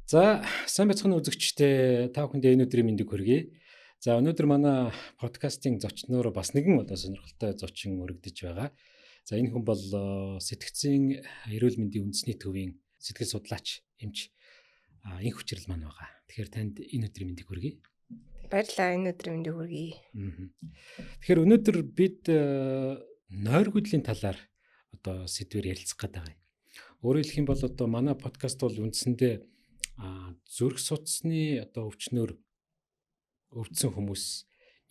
За, сайн байцгаана үзэгчдээ, та бүхэндээ энэ өдрийн мэндийг хүргэе. За, өнөөдөр манай подкастын зочноор бас нэгэн одоо сонирхолтой зочин өргөдөж байгаа. За, энэ хүн бол сэтгцийн эрүүл мэндийн үндэсний төвийн сэтгэл судлаач, эмч Энх Хүчрэл маань байгаа. Тэгэхээр танд энэ өдрийн мэндийг хүргэе. Баярлалаа, энэ өдрийн мэндийг хүргэе. Тэгэхээр өнөөдөр бид нойргүйдлийн талаар одоо сэдвээр ярилцах гээд байгаа юм. Өөрөөр хэлэх юм бол одоо манай подкаст бол үндсэндээ зүрх судасны одоо өвчнөр өвдсөн хүмүүс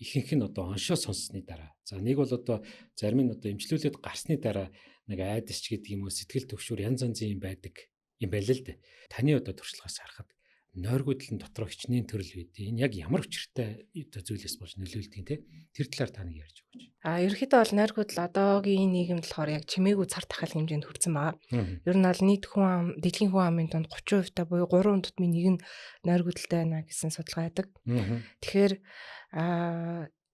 ихэнх нь одоо оншоо сонссны дараа, за нэг бол одоо зарим нь одоо эмчлүүлээд гарсны дараа нэг айдас ч гэдэг юм уу, сэтгэл төвшөр янз янзын юм байдаг юм байл л дээ. Таны одоо туршлагаас харахад нойргүйдэл нь дотроо хичнээн төрөл байдیں۔ Энэ яг ямар учиртай зүйлээс болж нөлөөлдөг юм те? Тэр талаар та нэг ярьж өгөөч. Ерөнхийдөө бол нойргүйдэл одоогийн нийгэмд болохоор яг чимээгүй цар тахал хэмжээнд хүрсэн байгаа. Ер нь бол нийт хүн ам, дэлхийн хүн амын дунд 30% та буюу 3 тутмын нэг нь нойргүйдэлтэй байна гэсэн судалгаа байдаг. Тэгэхээр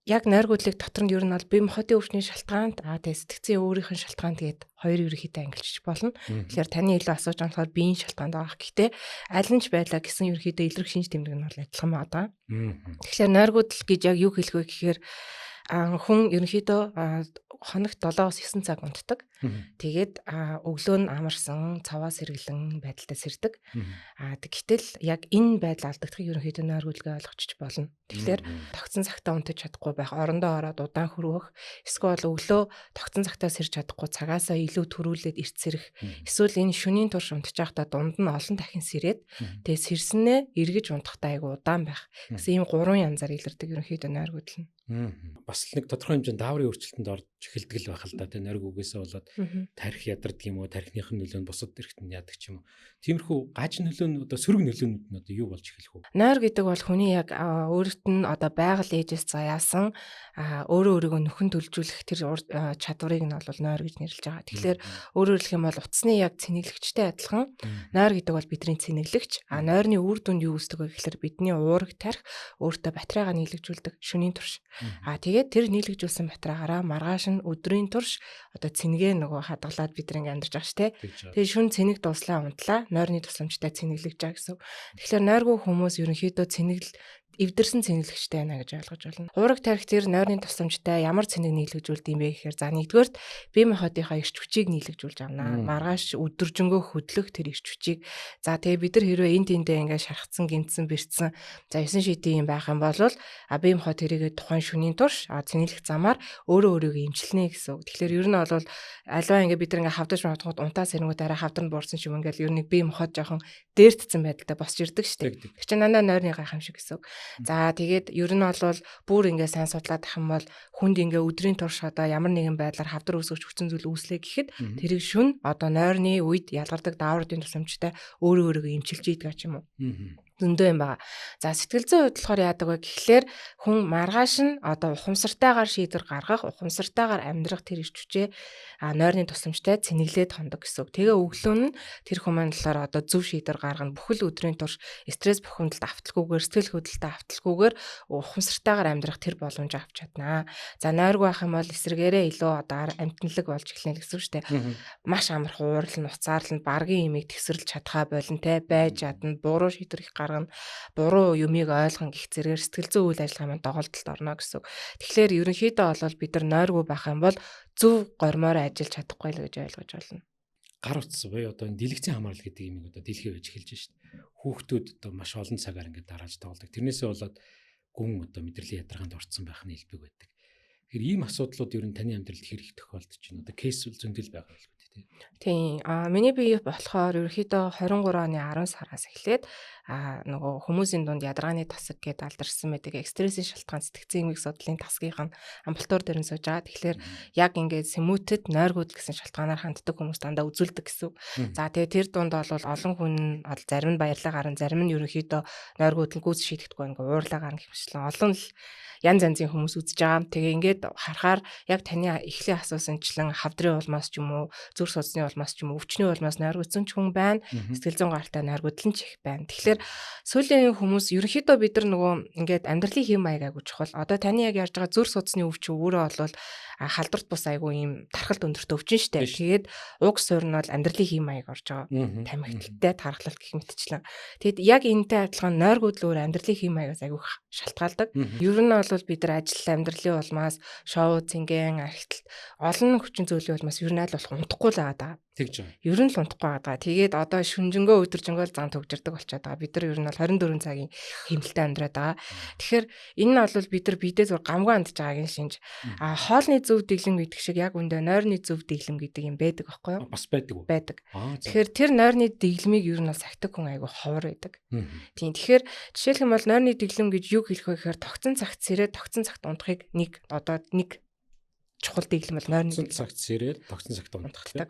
яг нойргүйдлийг дотор нь ер нь бол бие махбодын өвчний шалтгаанд, тэгээ сэтгцийн өөрийнх нь шалтгаанд гээд хоёр ерөнхийдөө ангилчих болно. Тэгэхээр таны илүү асууж байгаа болохоор биеийн шалтгаанд байгаа. Гэхдээ аль нь ч байлаа гэсэн ерөнхийдөө илрэх шинж тэмдэг нь бол адилхан байгаа. Тэгэхээр нойргүйдэл гэж яг юу хэлэх вэ гэхээр хүн ерөнхийдөө хоногт 7-9 цаг унтдаг. Тэгээд өглөө нь амарсан, цаваа сэргэлэн байдалтай сэрдэг. Гэтэл яг энэ байдал алдагдахыг ерөнхийдөө нойргүйдэлгээ ойлгочих болно. Тэгэхээр тогтсон цагтаа унтаж чадахгүй байх, орондоо ороод удаан хөрвөх, эсвэл өглөө тогтсон цагтаа сэрж чадахгүй цагаасаа илүү түрүүлээд эрт сэрэх, эсвэл энэ шөнийн турш унтж байхдаа дунд нь олон дахин сэрээд, тэгээд сэрснээ эргэж унтахдаа айгу удаан байх гэсэн ийм гурван янзаар илэрдэг ерөнхийдөө нойргүйдэл нь. Бас л нэг тодорхой хэмжээнд дааврын өөрчлөлтөнд орж эхэлдэг л байх л да. Тэ нойргүйгээсээ болоод тархи ядардаг юм уу, тархиных нь нөлөө нь бусад эрхтэнд яадаг ч юм уу. Тиймэрхүү гаж нөлөө нь одоо сөрөг нөлөөнүүд нь одоо юу болж эхэлэх вэ? Нойр гэдэг бол хүний яг өөрт нь одоо байгаль ээжээс заяасан өөрөө өөрийгөө нөхөн төлжүүлэх тэр чадварыг нь бол нойр гэж нэрлэж байгаа. Тэгэхээр өөрөөр хэлэх юм бол утасны яг цэнэглэгчтэй адилхан нойр гэдэг бол бидний цэнэглэгч. Нойрны үр дүнд юу үүсдэг вэ гэхээр бидний уураг тархи өөртөө батарейгаа нийлэгжүүлдэг шөнийн турш. Тэгээд тэр нийлэгжүүлсэн батарейгаараа маргааш нь өдрийн турш одоо цэнгээ нөгөө хадгалаад бид нэг амьдарч байгаа ш тэ. Тэгээ шүн цэнэг дууслаа унтлаа нойрны тусламжтай цэнэглэж байгаа гэсэн. Тэгэхээр нойргүй хүмүүс ерөнхийдөө цэнэгл эвдэрсэн цэнэглэгчтэй байна гэж ойлгож байна. Уураг тархи тэр нойрны тусламжтай ямар цэнэг нийлэгжүүлд юм бэ гэхээр за нэгдүгээрт бие махбодынхаа эрч хүчийг нийлэгжүүлж авна. Маргааш өдөржингөө хөдлөх тэр эрч хүчийг. За тэгээ бид нар хэрвээ энд тэндээ ингээд шархацсан, гинтсэн, бэртсэн, за 9 шидийн юм байх юм бол бие махбод тэрийгээ тухайн шөнийн турш цэнэглэх замаар өөрөө өөрийгөө эмчилнэ гэсэн үг. Тэгэхээр ер нь бол альва ингээд бид нар ингээд хавдаж мавдахад унтаа сэрэнгүүд арай хавдар нь буурсан юм ингээд ер нь бие махбод жоохон дээртцэн байдалтай босч ирдэг шүү дээ. Тэр чинь нандаа нойрны гайхамшиг гэсэн үг. За тэгээд ер нь бол бүр ингээ сайн судлаад ах юм бол хүнд ингээ өдрийн турш одоо ямар нэгэн байдлаар хавдар үүсгэж хүчин зүйл үүслээ гэхэд тэрийг шүн одоо нойрны үед ялгардаг дааврын тусламжтай өөрөө өөрийгөө эмчилж ийдэг ч юм уу. Зөндөө юм байгаа. За сэтгэл зүйн хувьд болохоор яадаг вэ гэхлээр хүн маргааш нь одоо ухамсартайгаар шийдвэр гаргах, ухамсартайгаар амьдрах тэр эрч хүчээ нойрны тусламжтай цэнэглээд хондог гэсэн үг. Тэгээ өглөө нь тэр хүн маань болохоор одоо зөв шийдвэр гаргана. Бүхэл өдрийн турш стресс бухимдалд авталгүйгээр, сэтгэл хөдлөлтөд авталгүйгээр ухамсартайгаар амьдрах тэр боломжоо авч чаднаа. За нойргүй байх юм бол эсрэгээрээ илүү одоо амтналаг болж эхэлнэ гэсэн үг шүү дээ. Маш амархан уурлан, уцаарлан, баргийн имийг тгсэрлж чадхаа болно те, байж чадна, буруу шийдвэр их гаргана, буруу юмыг ойлгоно гэх зэрэгээр сэтгэл зүйн үйл ажиллагаа маань доголдолд орно гэсэн үг. Тэгэхээр ерөнхийдөө бол бид нар нойргүй байх юм бол зөв гормоор ажиллаж чадахгүй л гэж ойлгож байна. Гар утас буюу одоо энэ дэлгэцийн хамаарал гэдэг юмыг одоо дэлхий байж эхэлж шít. Хүүхдүүд одоо маш олон цагаар ингээд дарааж тоглодог. Тэрнээсээ болоод гүн одоо мэдрэлийн ядаргаанд орцсон байх нь элбэг байдаг. Тэгэхээр ийм асуудлууд ер нь таны амьдралд хэр их тохиолдож байна? Одоо кейс зөндөл байгаа байлгүй тий. Тийм. Миний бие болохоор ерөнхийдөө 23 оны 10 сараас эхлээд нөгөө хүмүүсийн дунд ядаргааны тасаг гэдээ алдарсан байдаг. Стрессийн шалтгаан сэтгцэн эмгэг судлалын тасгийнх нь амбулатори дээр нь сууж байгаа. Тэгэхээр яг ингээд сэмүүтэд нойргүйдэл гэсэн шалтгаанаар ханддаг хүмүүс дандаа үзүүлдэг гэсэн үг. За тэгээ тэр дунд бол олон хүн зарим нь баярлаа гарan, зарим нь ерөнхийдөө нойргүйдэл гүйц шийдэхдэггүй ингээд уурлаа гарan гэх мэтлэн олон л янз янзын хүмүүс үзэж байгаа. Тэгээ ингээд харахаар яг таны эхлэн асуусанчлан хавдрын улмаас ч юм уу, зүрх судасны улмаас ч юм уу, өвчний улмаас нойргүйдсэн ч хүн байна. Сэтгэл зүйн гаралтай нойргүйдэл нь ч их байна. Тэгэхээр сүүлийн хүмүүс ерөнхийдөө бид нар нөгөө ингээд амьдралын хэм маяг айгуу чухал. Одоо таны яг ярьж байгаа зүрх судасны өвчин өөрөө бол Халдварт бус айгүй ийм тархалт өндөрт өвчин штэ. Тэгээд уг суурь нь бол амьдралын хэм маяг орж байгаа. Тамхиталтай тархалт гэх мэтчлэн. Тэгэд яг энэтэй адилхан нойргүйдл өөр амьдралын хэм маягаас айгүй шалтгаалдаг. Ер нь бол бид нар ажил амьдралын улмаас шоу цэнгэн архиталт олон хүчин зүйлийн улмаас ер нь аль болох унтахгүй л байгаа. Тэгж байгаа. Ер нь л унтахгүй байгаа. Тэгээд одоо шүнжэнгөө өдөржингөө л зан төгжирдэг болчиход байгаа. Бид нар ер нь бол 24 цагийн хэмнэлтэд амьдраад байгаа. Тэгэхээр энэ нь бол бид нар бидээ зүр гамгүй хандж байгаагийн шинж. А хоолны зөв дэглэм гэдэг шиг яг үндэ нойрны зөв дэглэм гэдэг юм байдаг аахгүй юу? Бас байдаг уу? Байдаг. Тэгэхээр тэр нойрны дэглэмийг ер нь бол сахидаг хүн айгүй ховор байдаг. Тийм. Тэгэхээр жишээлх юм бол нойрны дэглэм гэж юу хэлэх вэ гэхээр тогтсон цагт сэрээд тогтсон цагт унтахыг нэг одоо нэг чухал дэглэм бол нойрны цагт сэрээд тогтсон цагт унтахтай.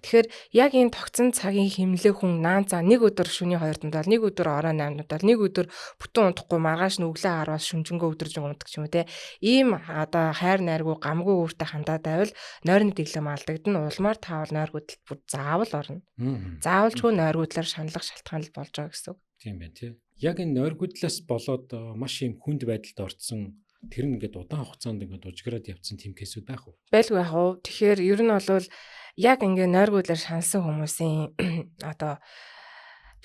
Тэгэхээр яг энэ тогтсон цагийн хэмнэлээ хүн наан цаа нэг өдөр шөнийн 2 дундаа, нэг өдөр орой 8 дундаа, нэг өдөр бүтэн унтахгүй маргааш нь өглөө 10-аас шүнжэнгөө өдөржин унтдаг ч юм уу те. Ийм одоо хайр найргүй гамгүй өөртөө хандаад байвал нойрны дэглэм алдагдана. Улмаар таавал нойргүйдэлд бүр заавал орно. Заавалчгүй нойргүйдлээр шаналх шалтгаан л болж байгаа гэсэн үг. Тийм байна тий. Яг энэ нойргүйдлээс болоод маш юм хүнд байдалд орцсон тэр нь ингээд удаан хугацаанд ингээд ужиграад явцсан тийм кейсүүд байх уу? Байлгүй яах вэ? Тэгэхээр ер нь бол яг ингээд нойргүйдлээр шаналсан хүмүүсийн одоо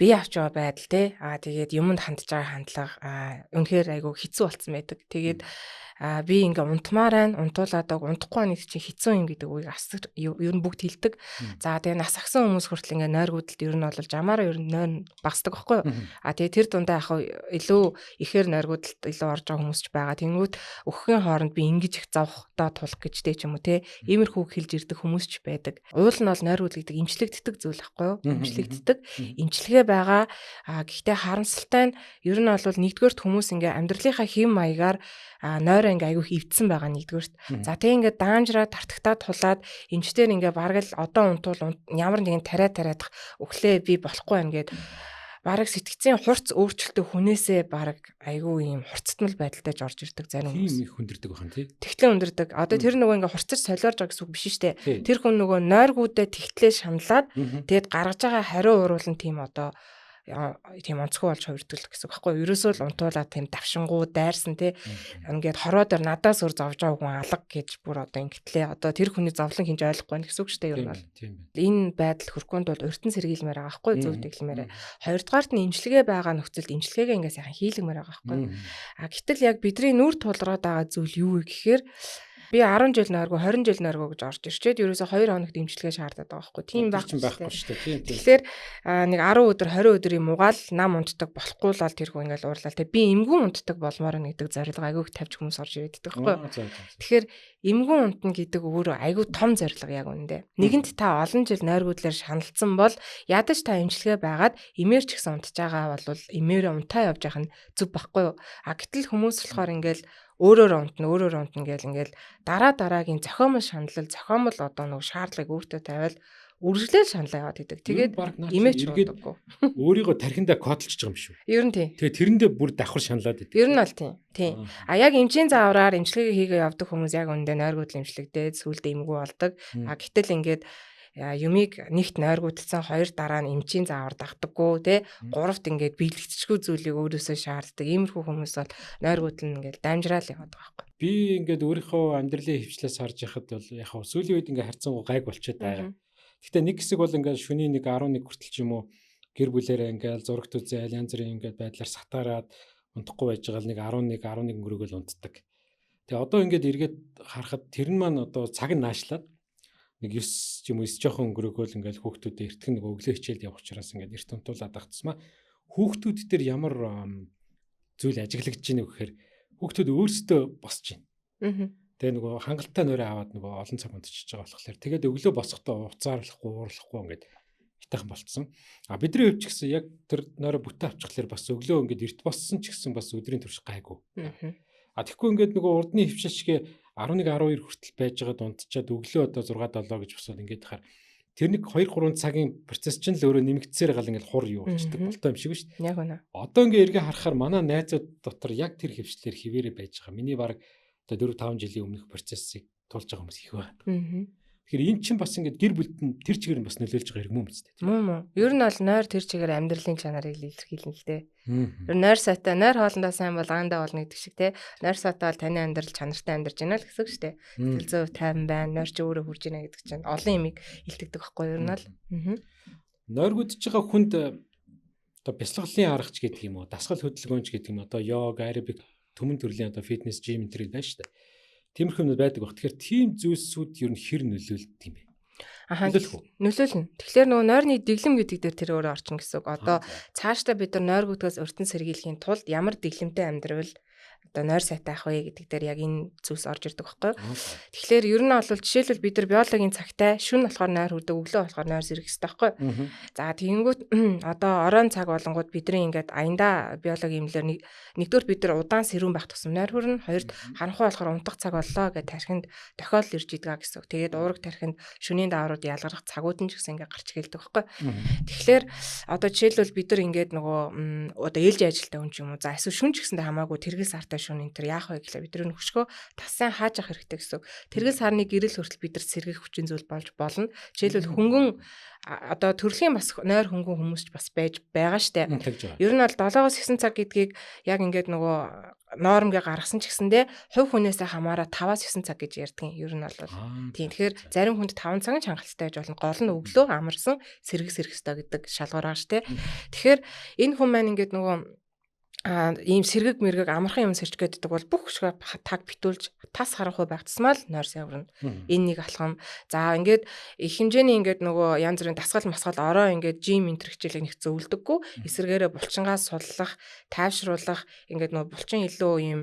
бие авч байгаа байдал те. Аа тэгээд юмд хандж байгаа хандлага үнэхээр айгүй хэцүү болцсон байдаг. Тэгээд би ингээ унтмаар байна, унтуулаад аг унтахгүй байна гэдэг чинь хэцүү юм гэдэг үгийг асар ер нь бүгд хэлдэг. За тэгээ нас агсан хүмүүс хүртэл ингээ нойргүйдэлд ер нь бол жамаараа ер нь нойр багасдаг байхгүй юу? А тэгээ тэр дундаа яг илүү ихээр нойргүйдэлд илүү орж байгаа хүмүүс ч байгаа. Тэнгүүт өгөхийн хооронд би ингэж их зовхдоо тулах гэж тэ ч юм уу те. Иймэрхүү хэлж ирдэг хүмүүс ч байдаг. Уул нь бол нойргүйдэл гэдэг эмчлэгддэг зүйл байхгүй юу? Эмчлэгддэг. Эмчилгээ байгаа. А гэхдээ харамсалтай нь ер нь бол нэгдүгээрт хүмүүс ингээ амьдралынхаа хэм маягаар нойроо ингээ айгүйх эвдсэн байгаа нэгдүгээрт. За тэг ингээ даамжраа тартагтаа тулаад эмчтэр ингээ бараг л одоо унтвал ямар нэгэн тариа тариадах өглөө би болохгүй байна гэд бараг сэтгцийн хурц өөрчлөлтөө хүнээсээ бараг айгүй юм хурцтмал байдалтай ж орж ирдэг зарим хүмүүс. Тийм их хүндэрдэг бахан тий. Тэгтлээ хүндэрдэг. Одоо тэр нөгөө ингээ хурцаж солиорж байгаа гэсэн үг биш шүү дээ. Тэр хүн нөгөө нойргүйдээ тэгтлээ шаналаад тэгээд гаргаж байгаа хариу уруулан тийм одоо тийм онцгой болж хувирдаг гэсэн үг байхгүй юу? Ерөөсөө л унтуулаад тийм давшингуу дайрсан тий. Ингээд хороо дээр надаас өөр зовж байгаа хүн алга гэж бүр одоо ингэтлээ. Одоо тэр хүний зовлон хинж ойлгохгүй байна гэсэн үг шүү дээ ер нь бол. Энэ байдал хөрхөнд бол урьдчилан сэргийлмээр байгаа байхгүй юу? Зөв дэглэмээр. Хоёрдугаарт нь эмчилгээ байгаа нөхцөлд эмчилгээгээ ингээд сайхан хийлгэмээр байгаа байхгүй юу? А гэтэл яг бидний нүр тулгараад байгаа зүйл юу вэ гэхээр би 10 жил нойргүй 20 жил нойргүй гэж орж ирчээд ерөөсө 2 хоногт эмчилгээ шаардаад байгаа байхгүй. Тийм байхгүй шүү дээ. Тийм. Тэгэхээр нэг 10 өдөр 20 өдрийн мугаал нам унтдаг болохгүй л тэр хүн ингээл уурлаа. Тэг би эмгүүн унтдаг болмоор нь гэдэг зорилго айгүйх тавьж хүмүүс орж ирээд байдаг байхгүй. Тэгэхээр эмгүүн унтна гэдэг өөрөө айгүй том зорилго яг үүндээ. Нэгэнт та олон жил нойргүйдлэр шаналцсан бол ядаж та эмчилгээ байгаад эмээр ч гэсэн унтж байгаа бол эмээрээ унтаа явж явах нь зүв байхгүй юу? А гэтэл хүмүүс болохоор ингээл өөрөөр унтна, өөрөөр унтна гэл ингээл дараа дараагийн зохиомол шаналл, зохиомол одоо нэг шаардлагыг өөртөө тавиал үргэлжлээл шаналаа яваад идэг. Тэгээд эмээч удаггүй. Өөрийгөө тархиндаа кодлж байгаа юм шүү. Ер нь тийм. Тэгээд тэрэндээ бүр давхар шаналаад идэг. Ер нь бол тийм. Тийм. А яг эмчийн заавраар эмчилгээг хийгээ явдаг хүмүүс яг үүндээ нойргүйдэл эмчлэгдээд сүүлдээ эмгүй болдог. А гэтэл ингээд юмыг нэгт нойргүйдсэн, хоёр дараа нь эмчийн заавар дагдаггүй те, гуравт ингээд биелэгдчихгүй зүйлийг өөрөөсөө шаарддаг. Иймэрхүү хүмүүс бол нойргүйдэл нь ингээд дамжраал яваад байгаа байхгүй. Би ингээд өөрийнхөө амьдралын хөвчлээс харж яхад бол яг хав сүүлийн үед ингээд харьцангуй гайг болчиход байгаа. Гэхдээ нэг хэсэг бол ингээд шөнийн нэг 11 хүртэл ч юм уу гэр бүлээрээ ингээд зурагт үзээл янз бүрийн ингээд байдлаар сатаарад унтахгүй байж байгаа л нэг 11 11 өнгөрөөгөл унтдаг. Тэгээ одоо ингээд эргээд харахад тэр нь маань одоо цаг нь наашлаад нэг 9 ч юм уу 9 жоохон өнгөрөөгөл ингээл хүүхдүүдэд эртхэн нэг өглөө хичээлд явах учраас ингээд эрт унтуулад байх тусмаа хүүхдүүд дээр ямар зүйл ажиглагдж байна вэ гэхээр хүүхдүүд өөрсдөө босч байна. Тэгээ нөгөө хангалттай нойроо аваад нөгөө олон цаг унтчихж байгаа болохоор тэгээд өглөө босохдоо уцаарлахгүй уурлахгүй ингээд хитайхан болцсон. А бидний хувьд ч гэсэн яг тэр нойроо бүтэн авчихлаар бас өглөө ингээд эрт боссон ч гэсэн бас өдрийн турш гайгүй. А тэгэхгүй ингээд нөгөө урдны хөвшилчгээ 11 12 хүртэл байж байгаа дунтчаад өглөө одоо 6 7 гэж босоод ингээд хахаар тэр нэг 2 3 цагийн процесс чинь л өөрөө нэмэгдсээр гал ингээд хур юу болчдөг болтой юм шиг шүү дээ. Яг үнэ. Одоо ингээд эргээ харахаар манай найзууд дотор яг тэр хөвшлэр хിവэрэ байж байгаа. Миний баг одоо 4 5 жилийн өмнөх процессыг тулж байгаа хүмүүс их байна. Тэгэхээр эн чинь бас ингээд гэр бүлд нь тэр чигээр нь бас нөлөөлж байгаа хэрэг мөн үстэй. Мөн мөн. Ер нь бол нойр тэр чигээр амьдралын чанарыг илэрхийлнэ л дээ. Ер нь нойр сайтай, нойр хоолндоо сайн бол аандаа болно гэдэг шиг те. Нойр сайтай бол таны амьдрал чанартай амьдарч байна л гэсэн үг шүү дээ. Сэтгэл зүй тайван байна, нойр чи өөрөө хурж ийнэ гэдэг чинь олон юмыг илтгэдэг байхгүй юу ер нь бол. Нойргүйдэж байгаа хүнд одоо бясалгалын аргач гэдэг юм уу, дасгал хөдөлгөөнч гэдэг юм одоо йог, аэробик түмэн төрлийн одоо фитнес, жим энэ төр байна шүү дээ. Тиймэрхүү юмнууд байдаг баг. Тэгэхээр тийм зүйлсүүд ер нь хэр нөлөөлдөг юм бэ? Ахаа нөлөөлнө. Тэгэхээр нөгөө нойрны дэглэм гэдэг дээр тэр өөрөө орчин гэсэн үг. Одоо цаашдаа бид нар нойргүйдгээс урьдчилан сэргийлэхийн тулд ямар дэглэмтэй амьдрал одоо нойр сайтай ах вэ гэдэг дээр яг энэ зүйлс орж ирдэг байхгүй юу. Тэгэхээр ер нь бол жишээлбэл бид нар биологийн цагтай шөнө болохоор нойр хүрдэг, өглөө болохоор нойр сэргэх хэрэгтэй байхгүй юу. За тэгэнгүүт одоо оройн цаг болонгууд бидний ингээд аяндаа биологийн имлэр нэгдүгээр бид нар удаан сэрүүн байх тусам нойр хүрнэ, хоёрт харанхуй болохоор унтах цаг боллоо гэж тархинд тохиолдол ирж идэг гэсэн үг. Тэгээд уураг тархинд шөнийн дааврууд ялгарх цагууд нь ч гэсэн ингээд гарч эхэлдэг байхгүй юу. Тэгэхээр одоо жишээлбэл бид нар ингээд нөгөө одоо ээлжийн ажилтай хүн ч юм уу, за эсвэл шүн ч гэсэндээ хамаагүй тэргэл сартай шүн энэ төр яах вэ гэхлээр бид нар хөшгөө тасан хааж авах хэрэгтэй гэсэн үг. Тэргэл сарны гэрэл хүртэл бид нар сэргийх хүчин зүйл болж болно. Жишээлбэл хөнгөн одоо төрөлхийн бас нойр хөнгөн хүмүүс ч бас байж байгаа штэ. Ер нь бол 7-оос 9 цаг гэдгийг яг ингээд нөгөө нормгээ гаргасан ч гэсэндээ хувь хүнээсээ хамаараа 5-аас 9 цаг гэж ярьдаг юм. Ер нь бол тийм. Тэгэхээр зарим хүнд 5 цаг нь хангалттай байж болно. Гол нь өглөө амарсан сэргэх сэрэх ёстой гэдэг шалгуур байгаа штэ. Тэгэхээр энэ хүн маань ингээд нөгөө ийм сэргэг мэргэг амархан юм сэрч гэдэг бол бүх хөшгөө таг битүүлж тас харанхуй байх тусмаа л нойр саврна. Энэ нэг алхам. За ингээд их хэмжээний ингээд нөгөө янз бүрийн дасгал масгал ороо ингээд жим энтер хичээлийг нэг зөвлөдөггүй. Эсвэргээрээ булчингаа суллах, тайвшруулах ингээд нөгөө булчин илүү ийм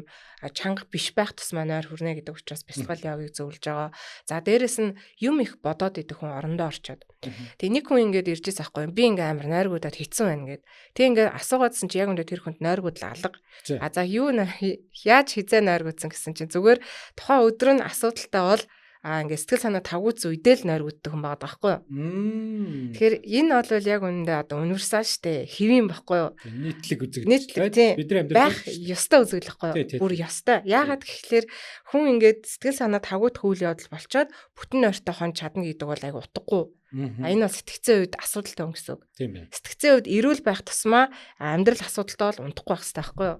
чанга биш байх тусмаа нойр хүрнэ гэдэг учраас бясалгал явыг зөвлөж байгаа. За дээрэс нь юм их бодоод идэх хүн орондоо орчоод. Тэг нэг хүн ингээд ирж байсан байхгүй. Би ингээ амар нойргуудад хэцүү байна гэд. Тэг ингээ асуугаадсэн чи яг үндэ тэр хүнд нойргууд л алга. А за юу яаж хизээ нойргуудсан гэсэн чинь зүгээр тухайн өдөр нь асуудалтай бол ингээд сэтгэл санаа тавгууц үедээ л нойргууддаг хүн байгаа байхгүй юу. Тэгэхээр энэ бол яг үнэндээ одоо универсал штэ хэвийн байхгүй юу. Нийтлэг үзэгдэл. Бидний амьдрал байх ёстой үзэгдэл байхгүй юу. Бүр ёстой. Яагаад гэхлээр хүн ингээд сэтгэл санаа тавгуутах үйл явдал болчоод бүтэн нойртой хон чадна гэдэг бол айгу утгагүй. А энэ бол сэтгцэн үед асуудалтай хүн гэсэн үг. Тийм байна. Сэтгцэн үед эрүүл байх тусмаа амьдрал асуудалтай бол унтахгүй байх хэрэгтэй байхгүй юу?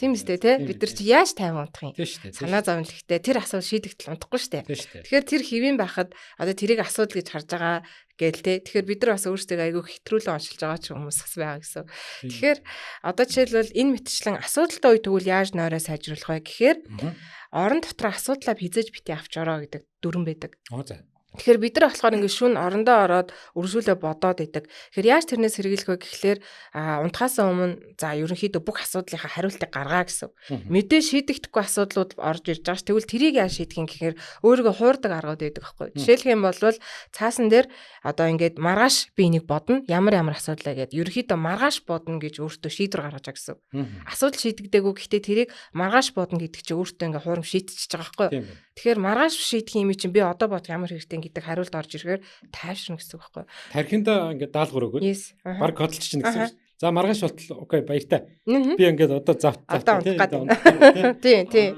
Тийм үстэй тий. Бид нар чи яаж тайван унтах юм? Санаа зовнил ихтэй тэр асуудал шийдэгдэл унтахгүй шүү дээ. Тэгэхээр тэр хэвийн байхад одоо тэрийг асуудал гэж харж байгаа гээл те. Тэгэхээр бид нар бас өөрсдөө айгүй хэтрүүлэн оншилж байгаа ч хүмүүс бас байгаа гэсэн. Тэгэхээр одоо жишээлбэл энэ мэтчлэн асуудалтай үе тэгвэл яаж нойроо сайжруулах вэ гэхээр орон дотор асуудлаа хизээж бити авч ороо гэдэг дүрэн байдаг. За. Тэгэхээр бид нар болохоор ингээд шүн орондоо ороод өршөөлөө бодоод идэг. Тэгэхээр яаж тэрнээс сэргийлэх вэ гэхлээр унтахаас өмнө за ерөнхийдөө бүх асуудлынхаа хариултыг гаргаа гэсэн. Мэдээ шийдэгдэхгүй асуудлууд орж ирж байгаа ш. Тэгвэл тэрийг яаж шийдэх юм гэхээр өөрийгөө хуурдаг аргууд байдаг байхгүй. Жишээлх юм бол цаасан дээр одоо ингээд маргааш би энийг бодно. Ямар ямар асуудлаа гэд ерөнхийдөө маргааш бодно гэж өөртөө шийдвэр гаргаж байгаа гэсэн. Асуудал шийдэгдээгүй гэхдээ тэрийг маргааш бодно гэдэг чинь өөртөө ингээд хуурам шийдчихэж байгаа байхгүй. Тэгэхээр маргааш шийдэх юм чинь би одоо бодох ямар хэрэгтэй гэдэг хариулт орж ирэхээр тайвширна гэсэн үг байхгүй. Тархиндаа ингээд даалгавар өгөөд баг кодлж чинь гэсэн үг. За маргааш болтол окей баяртай. Би ингээд одоо завт завт тий. Тий, тий.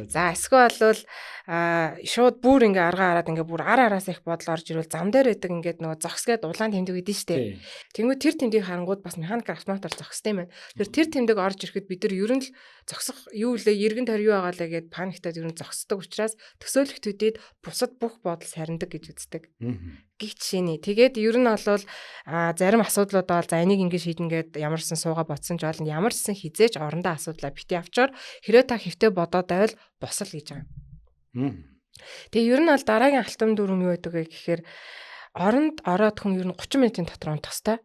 За эсвэл бол шууд бүр ингээ аргаа хараад ингээ бүр ар араас их бодол орж ирвэл зам дээр байдаг ингээд нөгөө зогсгээд улаан тэмдэг өгдөн штэ. Тэнгүү тэр тэмдгийг харангууд бас механикаар автоматар зогстой юм байна. Тэр тэмдэг орж ирэхэд бид нар ер нь л зогсох юу лээ эргэн тойр юу байгаа лээ гэд паниктаад ер нь зогсдог учраас төсөөлөх төдийд бусад бүх бодол сарндаг гэж үздэг. Гих жишээний. Тэгээд ер нь бол зарим асуудлууд бол за энийг ингэ шийднэ гэд ямарсан сууга ботсон ч болно. Ямар ч сан хизээж орондоо асуудлаа бити авчаар хэрвээ та хэвтэ бодоод байвал босол гэж байгаа. Тэгээ ер нь бол дараагийн алтан дүрм юу байдаг вэ гэхээр оронд ороод хүн ер нь 30 минутын дотор унтах хэвээр.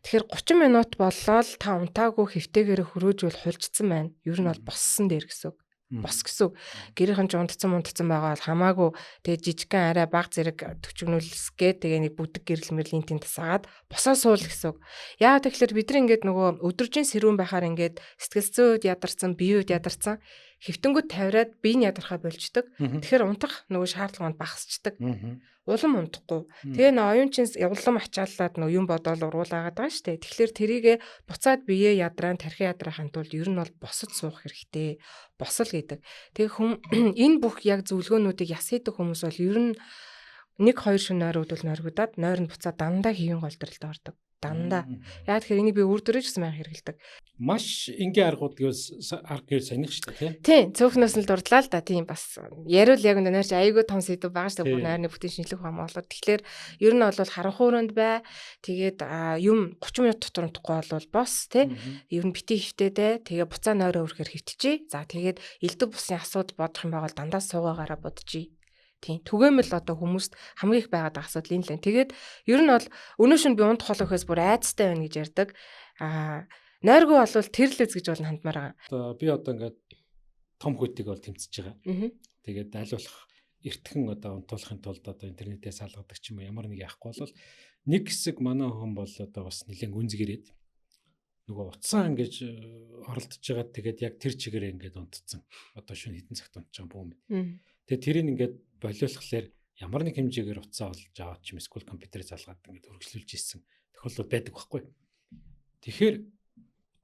Тэгэхээр 30 минут боллоо л та унтаагүй хэвтээгээрээ хөрөөжвөл хулжсан байна. Ер нь бол боссон дээр гэсэн үг. Бос гэсэн үг. Гэрийнхэн ч унтцсан байгаа бол хамаагүй тэгээ жижигхэн арай баг зэрэг төчгнүүлсгээ тэгээ нэг бүдэг гэрэл мэрлийн тэн тасаагаад босоо суул гэсэн үг. Яагаад тэгэхээр бид нар ингээд нөгөө өдөржин сэрүүн байхаар ингээд сэтгэл зүйн үед ядарсан, биеийн үед ядарсан хэвтэнгүүд тавиад бие нь ядархаа болждаг. Тэгэхээр унтах нөгөө шаардлага нь багасчдаг. Улам унтахгүй. Тэгээ нөө оюун чин улам ачааллаад нөө юм бодоол ургуулаагаад байгаа шүү дээ. Тэгэхээр тэрийгэ буцаад биеэ ядраан тархи ядраахын тулд ер нь бол босод суух хэрэгтэй. Босол гэдэг. Тэгээ хүм энэ бүх яг зөвлөгөөнүүдийг яс хийдэг хүмүүс бол ер нь 1 2 шөнө нойрогдвол нойрогдоод нойр нь буцаад дандаа хэвийн голдролд ордог. Дандаа. Яг тэгэхээр энийг би үр дөрөж гэсэн маяг хэрэглэдэг. Маш энгийн аргууд гэвэл арга гэвэл соних шүү дээ, тийм. Тийм, цөөхнөөс нь л дурдлаа л да. Тийм бас яриул яг өндөр нойрч айгүй том сэдв байгаа шүү дээ. Бүр нойрны бүтэн шинжлэх ухаан болоод. Тэгэхээр ер нь бол харанхуй өрөөнд бай. Тэгээд юм 30 минут дотор унтахгүй бол бос тий. Ер нь бити хөвтөөдэй. Тэгээ буцаа нойроо өрөхөр хөвтөчий. За тэгээд элдв бусын асуудал бодох юм байвал дандаа суугаагаараа бодчихъя. Тийм. Түгээмэл одоо хүмүүст хамгийн их байгаад байгаа асуудал энэ л байна. Тэгээд ер нь бол өнөө шөнө би унтах болоо гэхээс бүр айцтай байна гэж ярьдаг. Нойргүй болвол тэр л үз гэж бол хандмаар байгаа. Одоо би одоо ингээд том хүүтийг бол тэмцэж байгаа. Тэгээд аль болох эртхэн одоо унтуулахын тулд одоо интернетээс салгадаг ч юм уу ямар нэг яахгүй бол нэг хэсэг манай хүн бол одоо бас нэлээд гүнзгийрээд нөгөө утсаа ингэж оролдож байгаа, тэгээд яг тэр чигээрээ ингээд унтцсан. Одоо шөнө хэдэн цагт унтж байгаа бүүм. Тэгээд тэрийг ингээд болиулахлаар ямар нэг хэмжээгээр утсаа олж аваад ч юм эсвэл компьютерээ залгаад ингээд үргэлжлүүлж ирсэн тохиолдол байдаг байхгүй. Тэгэхээр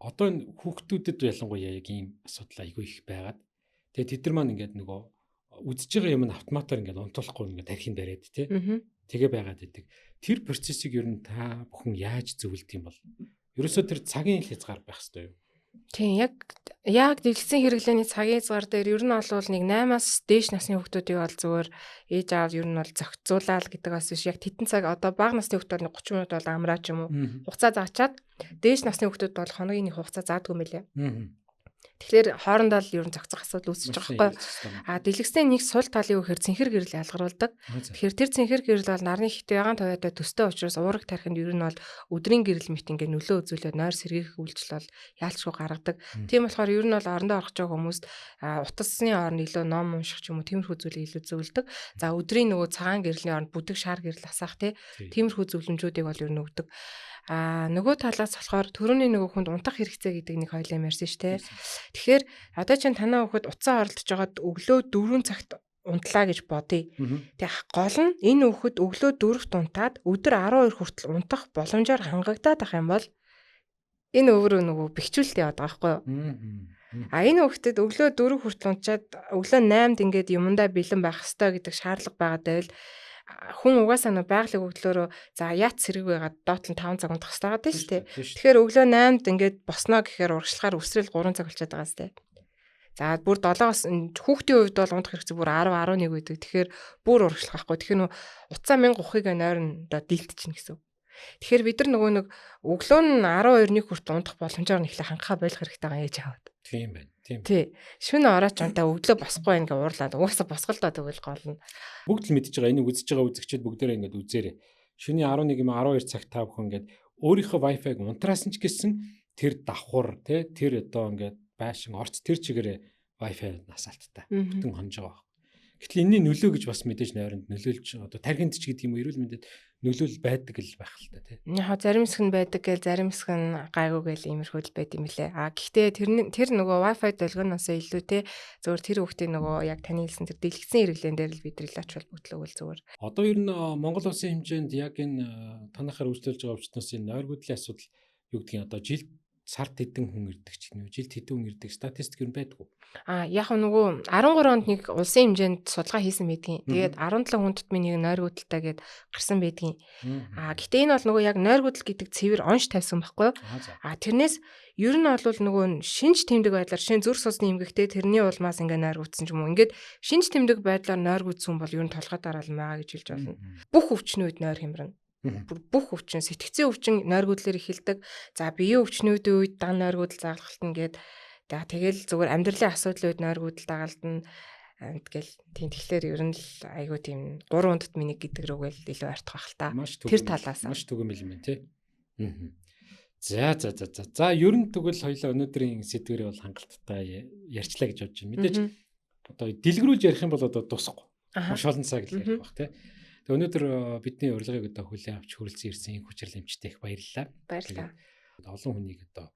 одоо энэ хүүхдүүдэд ялангуяа яг ийм асуудал айгүй их байгаад, тэгээд тэд нар маань ингээд нөгөө үзэж байгаа юм нь автоматар ингээд унтуулахгүй ингээд тархинд бариад тий. Тэгээ байгаад идэг. Тэр процессыг ер нь та бүхэн яаж зөвлөдөг юм бол? Ерөөсөө тэр цагийн хязгаар байх хэрэгтэй юу? Тийм, яг дэлгэцийн хэрэглээний цагийн хязгаар дээр ер нь бол нэг 8-аас дээш насны хүүхдүүдийг бол зүгээр ээж аав ер нь бол зохицуулаад гэдэг бас биш. Яг тэдэн цаг одоо бага насны хүүхдүүд нэг 30 минут бол амраа ч юм уу хугацаа заачаад, дээш насны хүүхдүүд бол хоногийн нэг хугацаа заадгүй мөлий. Тэгэхээр хоорондоо л ер нь зохицох асуудал үүсэж байгаа байхгүй. А дэлгэцний нэг сул тал юу гэхээр цэнхэр гэрэл ялгаруулдаг. Тэгэхээр тэр цэнхэр гэрэл бол нарны хит ягаан тавиатай төстэй учраас уураг тархинд ер нь бол өдрийн гэрэл мэт ингээ нөлөө үзүүлээд нойр сэргийх үйлдэл бол яалчгүй гаргадаг. Тийм болохоор ер нь бол орондоо орох байгаа хүмүүст утасны оронд илүү ном унших ч юм уу тиймэрхүү зүйлийг илүү зөвлөдөг. За өдрийн нөгөө цагаан гэрлийн оронд бүдэг шар гэрэл асаах тиймэрхүү зөвлөмжүүдийг бол ер нь өгдөг. А нөгөө талаас болохоор төрөний нөгөө хүнд унтах хэрэгцээ гэдэг нэг хоёлаа юм ярьсан шүү дээ. Тэгэхээр одоо чинь танаа хүүхэд утсаа оролдож байгаад өглөө 4 цагт унтлаа гэж бодъё. Тэгээ гол нь энэ хүүхэд өглөө 4-т унтаад өдөр 12 хүртэл унтах боломжоор хангагдаад ах юм бол энэ өөрөө нөгөө бэхжүүлэлт яваад байгаа байхгүй юу? А энэ хүүхдэд өглөө 4 хүртэл унтчаад өглөө 8-д ингээд юмдаа бэлэн байх ёстой гэдэг шаардлага байгаа дэвэл хүн угаасаа нөө байгалийн хөглөөрөө за яат сэрэг байгаад доотлон 5 цаг унтах хэрэгтэй байгаа шүү дээ. Тэгэхээр өглөө 8-д ингээд босноо гэхээр урагшлахаар өсрөл 3 цаг болчиход байгаа сте. За бүр 7-оос хүүхдийн хувьд бол унтах хэрэгцээ бүр 10 11 байдаг. Тэгэхээр бүр урагшлах байхгүй. Тэгэхээр нөө утсаа 1000 ухыг нойрон одоо дийлтчихнэ гэсэн үг. Тэгэхээр бид нар нөгөө нэг өглөө нь 12-ны хүртэл унтах боломжоор нь эхлээ хангахаа болох хэрэгтэй байгаа ээж аваад. Тийм байна. Тийм. Тий. Шөнө орооч унтаа өглөө босхгүй байх ингээ уурлаад угаасаа босгол доо тэгвэл гол нь. Бүгд л мэдж байгаа. Энийг үзэж байгаа үзэгчид бүгдээрээ ингээд үзээрэй. Шөнийн 11 юм 12 цагт та бүхэн ингээд өөрийнхөө Wi-Fi-г унтраасан ч гэсэн тэр давхар тий тэр одоо ингээд байшин орц тэр чигээрээ Wi-Fi насаалттай бүтэн хонж байгаа. Гэтэл энэний нөлөө гэж бас мэдээж нойронд нөлөөлж одоо тархинд ч гэдэг юм уу эрүүл мэндэд нөлөөл байдаг л байх л та тий. Яг зарим хэсэг нь байдаг гээл зарим хэсэг нь гайгүй гээл иймэрхүү л байд юм лээ. А гэхдээ тэр нөгөө Wi-Fi долгионоос илүү те зөвөр тэр хүүхдийн нөгөө яг таны хэлсэн тэр дэлгэцэн хэрэглэн дээр л бид нар ач холбогдол өгвөл зүгээр. Одоо ер нь Монгол улсын хэмжээнд яг энэ танахаар үйлчлүүлж байгаа өвчтнөөс энэ нойргүйдлийн асуудал юу гэдгийг одоо жил сард хэдэн хүн ирдэг ч гэнэ жилд хэдэн хүн ирдэг статистик юм байдгүй. А яг нөгөө 13 онд нэг улсын хэмжээнд судалгаа хийсэн байдгийн. Тэгээд 17 хүн тутмын нэг нойргүйдэлтэй гээд гарсан байдгийн. А гэтээ энэ бол нөгөө яг нойргүйдэл гэдэг цэвэр онш тавьсан байхгүй юу? А тэрнээс ер нь бол нөгөө шинж тэмдэг байдлаар шинэ зүрх судасны эмгэгтэй тэрний улмаас ингээ нойргүйдсэн ч юм уу. Ингээд шинж тэмдэг байдлаар нойргүйдсэн бол ер нь толгой дараалал байгаа гэж хэлж болно. Бүх өвчнүүд нойр хямрна. Бүр бүх өвчин, сэтгцийн өвчин нойргүйдлэр эхэлдэг. За биеийн өвчнүүдийн үед дан нойргүйдэл загалгалтна гээд тэгэл зүгээр амьдралын асуудлын үед нойргүйдэл дагалдана. Тэгэл тийм тэгэхээр ер нь л айгүй тийм 3 ундад миний гэдэг рүүгээл илүү ойртох байх л та. Тэр талаас маш түгээмэл юм байна тий. За за за за. За ер нь тэгвэл хоёлаа өнөөдрийн сэдвэрээ бол хангалттай ярьчлаа гэж бодож байна. Мэдээж одоо дэлгэрүүлж ярих юм бол одоо дуусахгүй. Маш олон цаг л ярих бах тий. Тэгээ өнөөдөр бидний урилгыг одоо хүлээн авч хүрэлцэн ирсэн хүчрэл эмчтэй их баярлалаа. Баярлалаа. Олон хүнийг одоо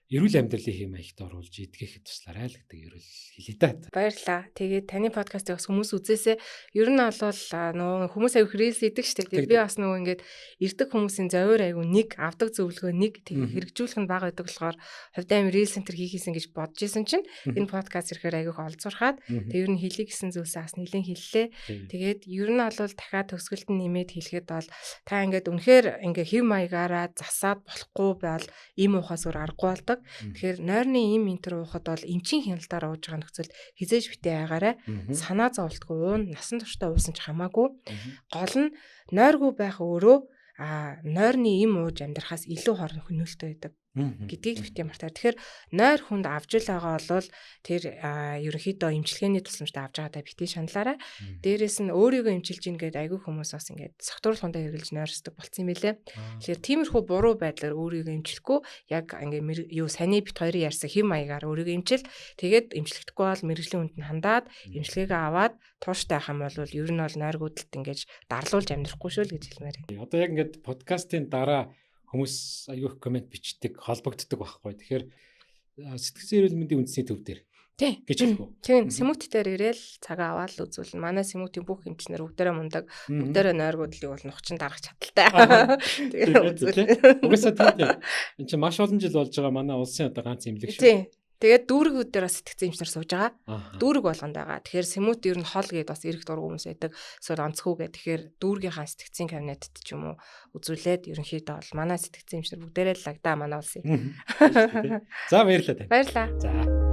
Эрүүл амьдралын хэм маягт оруулж эдгэхэд туслаарай л гэдэг ерөөл хэлье да. Баярлалаа. Тэгээд таны подкастыг бас хүмүүс үзээсэй. Ер нь бол нөгөө хүмүүс аягүй reels хийдэг шүү дээ. Би бас нөгөө ингээд ирдэг хүмүүсийн зовиор аягүй нэг авдаг зөвлөгөө нэг тэгээд хэрэгжүүлэх нь бага байдаг болохоор хувьдаа юм reels center хийхийсэн гэж бодож исэн чинь энэ подкаст ирэхээр аягүй их олзуурхаад тэгээд ер нь хэлье гэсэн зүйлсээ бас нэлээд хэллээ. Тэгээд ер нь бол дахиад төгсгөлд нь нэмээд хэлэхэд бол та ингээд үнэхээр ингээд хэв маягаараа засаад болохгүй бол эм уухаас өөр аргагүй болдог. Тэгэхээр нойрны эм энэ тэр уухад бол эмчийн хяналтаар ууж байгаа нөхцөлд хэзээ ч битгий айгаарай. Санаа зоволтгүй уун, насан туршдаа уусан ч хамаагүй. Гол нь нойргүй байх өөрөө нойрны эм ууж амьдрахаас илүү хор хөнөөлтөй байдаг гэдгийг битгий мартаа. Тэгэхээр нойр хүнд авч ил байгаа бол тэр ерөнхийдөө эмчилгээний тусламжтай авч байгаадаа битгий шаналаарай. Дээрээс нь өөрийгөө эмчилж ийн гэдэг айгүй хүмүүс бас ингээд согтууруулгандаа хэрэглэж нойрсдог болцсон юм билээ. Тэгэхээр тиймэрхүү буруу байдлаар өөрийгөө эмчлэхгүй яг ингээд юу саний бит хоёрын ярьсан хэв маягаар өөрийгөө эмчил. Тэгээд эмчлэгдэхгүй бол мэргэжлийн хүнд нь хандаад эмчилгээгээ аваад тууштай байх юм бол ер нь бол нойргүйдэлт ингэж дарлуулж амьдрахгүй шүү л гэж хэлмээр байна. Одоо яг ингээд подкастын дараа хүмүүс аягүй их comment бичдэг, холбогддог байхгүй. Тэгэхээр сэтгэл зүйн эрүүл мэндийн үндэсний төв дээр гэж хэлэх үү? Тийм, СМҮТ дээр ирээл цагаа аваад л үзүүлнэ. Манай СМҮТ-ийн бүх эмчнэр бүгдээрээ мундаг, бүгдээрээ нойргүйдлийг бол нухчин дарах чадалтай. Тэгээ үзүүлнэ. Угаасаа тийм. Энд чинь маш олон жил болж байгаа манай улсын одоо ганц эмнэлэг шүү. Тийм. Тэгээд дүүргүүд дээр бас сэтгэцийн эмчнэр сууж байгаа. Дүүрэг болгонд байгаа. Тэгэхээр СМҮТ ер нь хол гээд бас эрэг дургу хүмүүс байдаг. Эсвэл онцгой гээд тэгэхээр дүүргийнхаа сэтгэцийн кабинетд ч юм уу үзүүлээд ерөнхийдөө бол манай сэтгэцийн эмчнэр бүгдээрээ л лагда манай улсын. За баярлалаа тань. Баярлалаа. За.